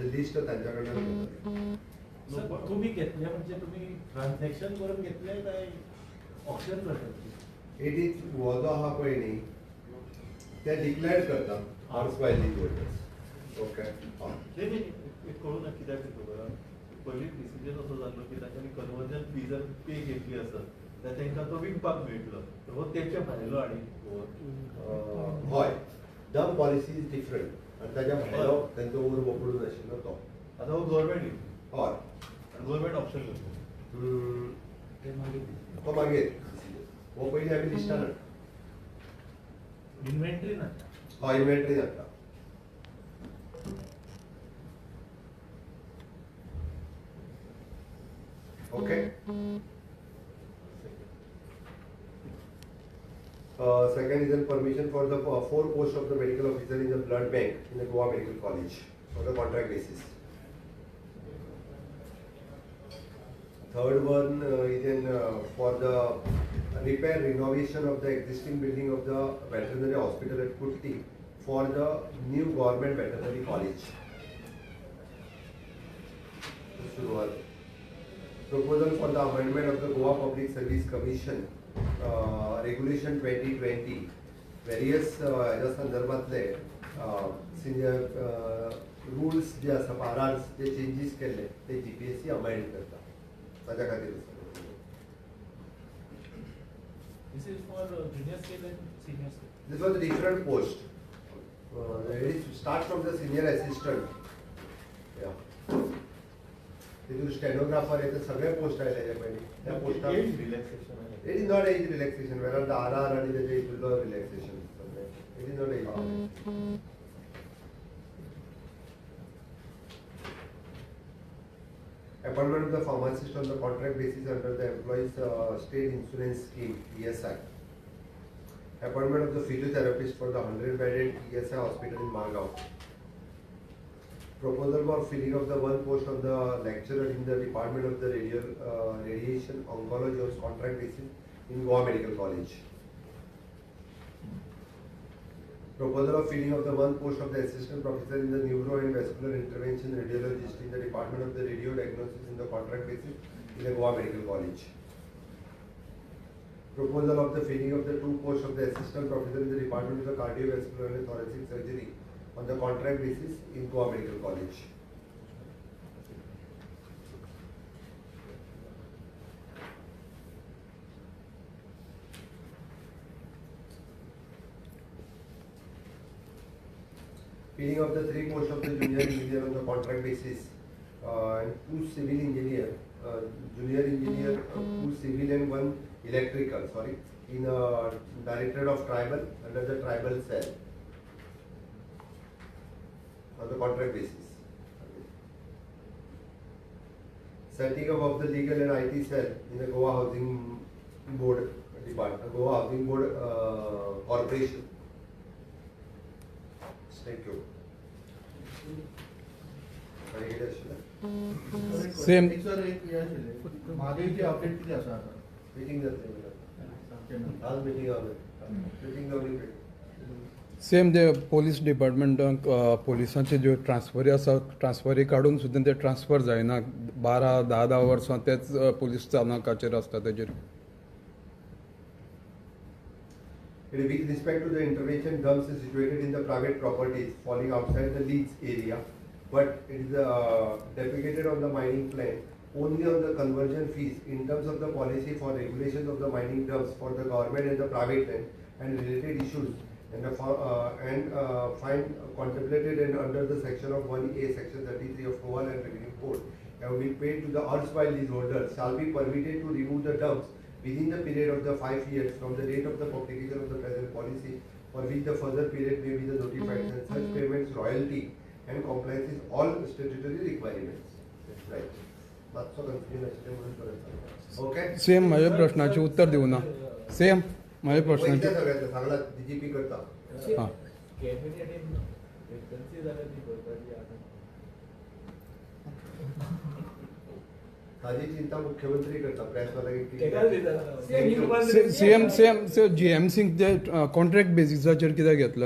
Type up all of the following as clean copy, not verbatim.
तेजें लिस्ट तांच्या कडल्यान घेतले. तुमी घेतले म्हणजे तुमी ट्रान्झॅक्शन करून घेतले काय ऑक्शन करतात? It is हो जो आहा पळय न्ही ते डिक्लेअर करता अर्सवायल लीज होल्डर्स. ओके. नाही नाही, एक कळूं ना कित्याक खबर पयलीं डिसिजन असो जाल्लो की तांच्यांनी कन्वर्जन फी जर पे केल्ली आसत जाल्यार तांकां तो विकपाक मेळटलो, हो तेचे भायलो. आनी हय, डम पॉलिसी is different आनी ताच्या भायलो तांचो उर्ब पडून आशिल्लो तो आतां हो गव्हर्मेंट. हय, गव्हर्मेंट ऑप्शन करता तो मागीर हो पयलीं आमी लिस्टान हाडटा. इन्व्हेंटरी ना? हय, इन्व्हेंटरी हाडटा. Okay. Second is a permission for the 4 posts of the medical officer in the blood bank in the Goa Medical College on the contract basis. Third one is in for the repair renovation of the existing building of the veterinary hospital at Kutti for the new government veterinary college. Proposal for the amendment of the Goa Public Service Commission Regulation 2020. Various ह्या संदर्भातले senior rules जे आसा R J changes केल्ले ते GPSC amend करता, ताच्या खातीर आसा. This is for junior scale and senior scale. This was a different post. It is start from the senior assistant. Yeah. तितून स्टेनोग्राफर हे सगळे पोस्ट आयले तेच्या पयलीं त्या पोस्टार. Age relaxation. It is not age relaxation, whereas the RR आनी तेजे हितूंतलो relaxation सगळें. It is not age relaxation. Appointment of the pharmacist on the contract basis under the Employees State Insurance Scheme, ESI. Appointment of the physiotherapist for the 100-bedded ESI hospital in Margao. Proposal for filling of the one post of the lecturer in the Department of the Radiation Oncology on contract basis in Goa Medical College. Proposal of filling of the one post of the assistant professor in the neuro and vascular intervention radiologist in the Department of the Radio Diagnosis in the contract basis in the Goa Medical College. Proposal of the filling of the 2 posts of the assistant professor in the Department of the Cardiovascular and Thoracic Surgery on the contract basis in Goa Medical College. Filling of the 3 posts of the junior engineer on the contract basis and 2 civil engineer, junior engineer, 2 civil and 1 electrical, sorry, in Directorate of Tribal under the Tribal Cell on the contract basis. Setting up of the legal and IT cell in the Goa Housing Board Department, Goa Housing Board Corporation. Thank you. Same. म्हादयची update कितें आसा? Meeting जातली आज, meeting meeting जावनी. Same ते police डिपार्टमेंटाक पोलिसांचे ज्यो ट्रान्सफरी आसा, ट्रान्सफरी काडून सुद्दां ते ट्रान्सफर जायना. 12 10 वर्सां तेच पोलीस स्थानकाचेर आसता तेजेर. With respect to the intervention dumps situated in the private properties falling outside the lease area, but it is depicted on the mining plan only on the conversion fees in terms of the policy for regulations of the mining dumps for the government and the private land and related issues, and the fine contemplated and under the section of 1A section 33 of Goa Land Revenue Code and will be paid to the erstwhile leaseholders shall be permitted to remove the dumps within the period of the 5 years from the date of the publication of the present policy, for which the further period may be the notified, and such payments, royalty and compliance is all statutory requirements. That's right. मातसो confusion आशिल्लें म्हणून परत. Okay. Same म्हज्या प्रश्नाचें उत्तर दिवना. Same म्हज्या प्रश्नाचें सगळ्यांचें सांगला डीजीपी करता. हां. ताजी चिंता मुख्यमंत्री करता प्रेसवाला. सेम सेम जीएमसीक ते कॉन्ट्रॅक्ट बेसिसाचेर कित्याक घेतला?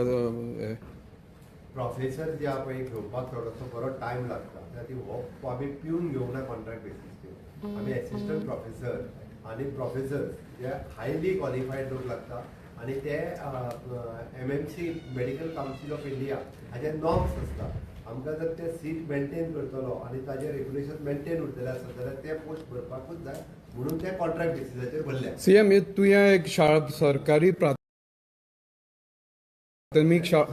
प्रोफेसर जे आहा पळय घेवपाक थोडोसो बरो टायम लागता. त्या खातीर हो आमी पिवन घेवंक ना कॉन्ट्रॅक्ट बेसीसचेर. आमी एसिस्टंट प्रोफेसर आनी प्रोफेसर जे हायली क्वॉलिफायड लोक लागता आनी ते MMC, Medical Council of India हाजे नॉर्म्स आसता. आमकां जर ते सीट मेंटेन करतलो आनी ताजे रेगुलेशन मेंटेन उरतले आसत जाल्यार ते पोस्ट भरपाकूच जाय म्हणून ते कॉन्ट्रॅक्ट बेसिसाचेर भरल्या. सीएम, तुवें एक शाळा, सरकारी प्राथमीक शाळा